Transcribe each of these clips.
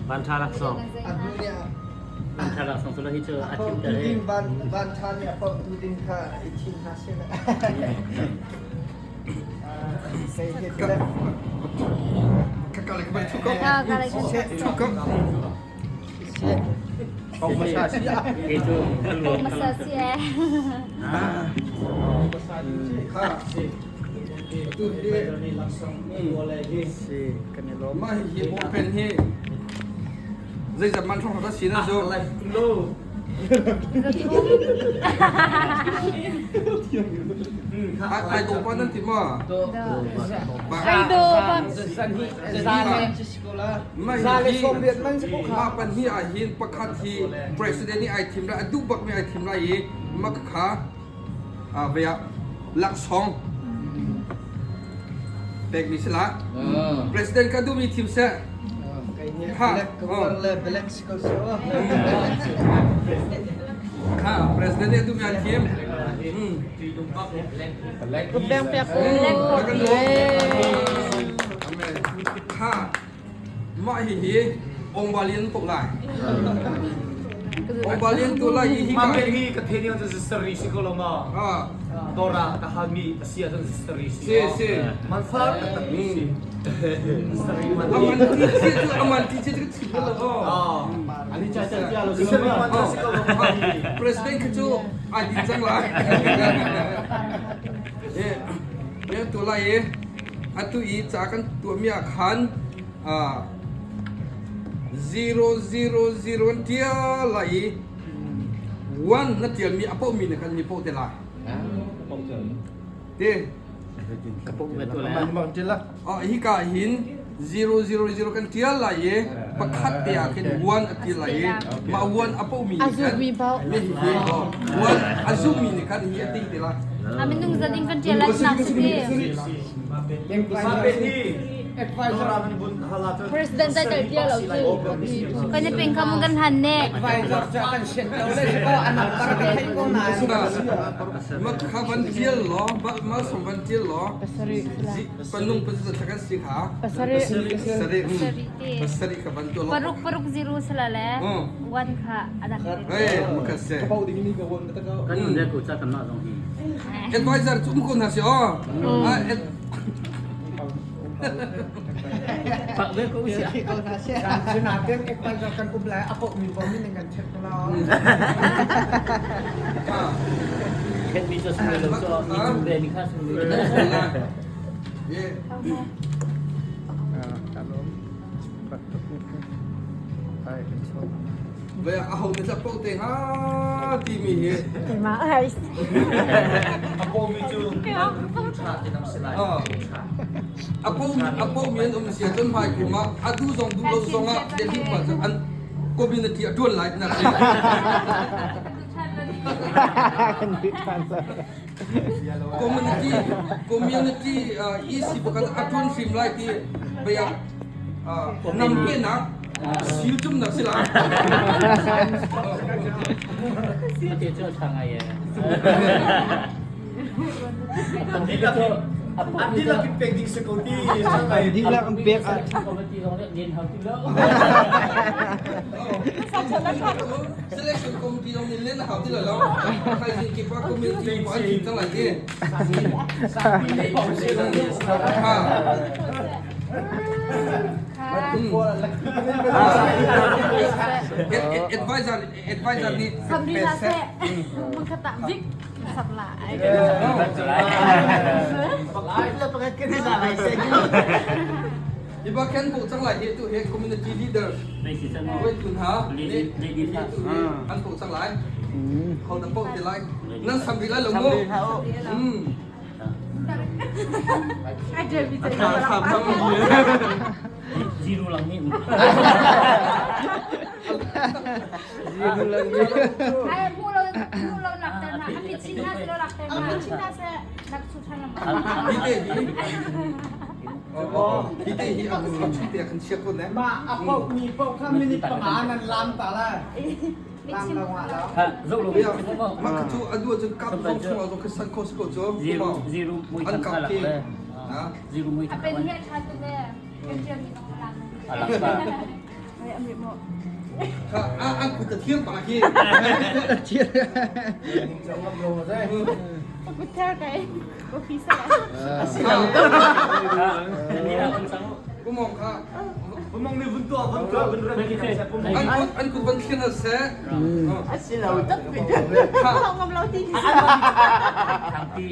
Van ṭha laksawng. Van ṭha laksawng cu hi cu a thim ter hi. Van ṭha nih a poh tu ding kha i thim hna seh. Mah hi bawlpen hi zeizat man hrawng hrawng si na zu. Ai do pa nan ti ma? Ai do pa. Mah pan hi ah hin pakhat hi president nih ai thim lai a duh bak mi ai thim lai i mak kha ve ah laksawng pek mi si la president ka duh mi thim seh kha kha president nih a duh mi ai thim Beng piak u. Kha mah hihi ongba lian tuk lai. Ongba lian tu lai hi Ma pe hi ka the ni cu sari si ko lo ma. Dora ka hal mi a si ahcun sari si. Si si. Man far ka tak mi si. Sari man. Aman ti chi cu aman ti chi cu chim lo. Ani cha cha tia lo sari man si ko lo ma. President khi cu ai din cang lai. Eh tu lai i atu i ca kan tuahmi ah khan 0 0 0 an tial lai i 1 na tialmi a pomi na kan mi poh te lai. Te. Hika hin 0 0 0 kan tial lai i pakhat te ah khin 1 a tial lai i mah 1 a pomi nih khan 1 a zummi nih khan hi a ting te lai. A minung zading kan tial lai nak si ti. President title tial lo cu. Kan i ping kha mun kan han ne. Mat kha van tial law ma som van tial law panung pa kan si kha Pasarih. Pasarih. Pasarih kha van tuah law Paruk paruk zero sala le one kha adak. Hey, makasih. Kan nun le ko cha kan mah zong hi. Advisor cu um ko hna si aw. Pak ve ko si. Sinatin advisor kan um lai a mi bo min kan check ko la. Khen mi cho sung lo cho mi chung ve mi kha sung lo. Ve a ho ne po te ha ti mi hi. Ma ai. A po mi cu tha ti nam si lai. A po a po mi an um sia cun hmai kum ah a du zong du lo zong ah Delhi pa cu an community a tuan lai na si. Community community EC pakhat a tuan hrim lai ti bia nam pe nak sil tum nak si la. Ate cu a tha ngai e. An dihlak in pek ding si ko ti. Dihlak in pek ah. Committee zong nih len hau ti lo. Selection committee zong nih len hau ti lo lo. Khai ki pa community pa an thim cang lai ti. Advisor advisor nih Sabri la se. Mangkata big sabla. Iba ken ko cang lai hi tu he community leader voi tu hna nih tu hi an ko cang lai ho na po ti lai nan sam rih lai lo mu Zero lang ni. Zero lang ni. Ai mu lo mu lo nak ter na amit chin na se lo nak ter na amit chin na se nak chu than lam. Hi te hi. Oh, hi te hi a chung te kan chia ko ne. Ma a pau mi pau kha minute panga nan lam ta la. Lam lo nga lo. Ha, zo lo. Ma ka chu adu chu kap zong chung a zong ka san ko ko chu. Zero zero mui An kan kap kha ke. le. Ziru mui A pen hi a ṭha tuk ee. Kan ṭialmi zong a lang. A lang pa. Kha an kut a thiam pa hi. Kumong kha. Kumong ni vun tuah vun tuah vun ran An kut an kut van thlen seh. Asi lo tak pi. Kha. Thangpi.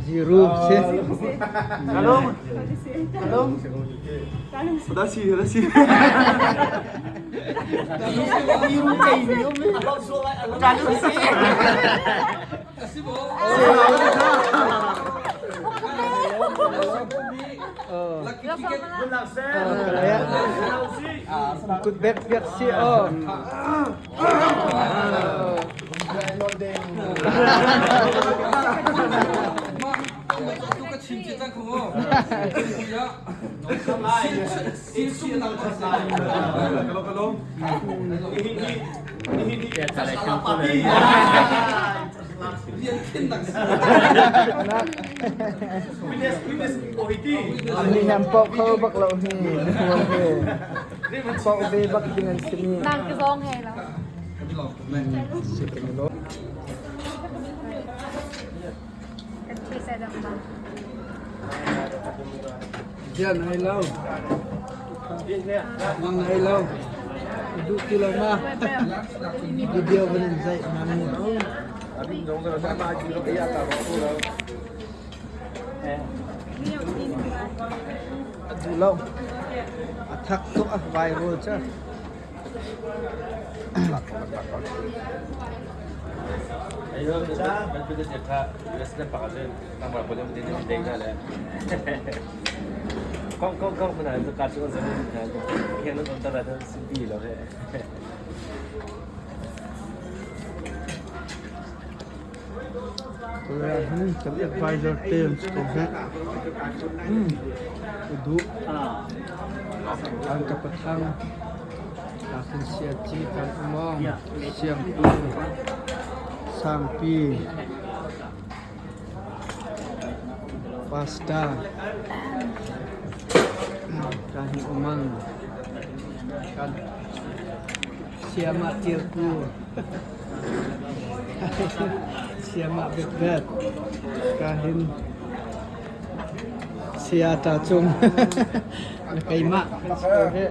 Ziru si. Kalung. Kalung. Dasi dasi. Ziru cei ni um. Kalung si. Asi bo. Lucky ticket. Vun lang seh. Kut bek bek si oh. Ma, tu ka chim che cang kho mo. Ya. Sil sil nang ka sa. Kalung kalung. Ni ni Ya chalai chang ko le. Rian khin nang si. Witness witness ohiti. Ni nam pok kho bak lo hi. Pok ve bak ding an si mi. Nang ka zong he lo. Si kan lo. Kan thi sai dang ba. Dian ai lo. Mang ai lo. Du kilo ma. Video van in zai na mu. Du lo. A thak tuk a viral cha. Korea hin kan advisor team ko he. Du kan ka pathang ka kan sia chi kan umong siang tu sangpi pasta kan hi umang kan siama tirku siama betbet ka hin sia ta chung keimah ko he.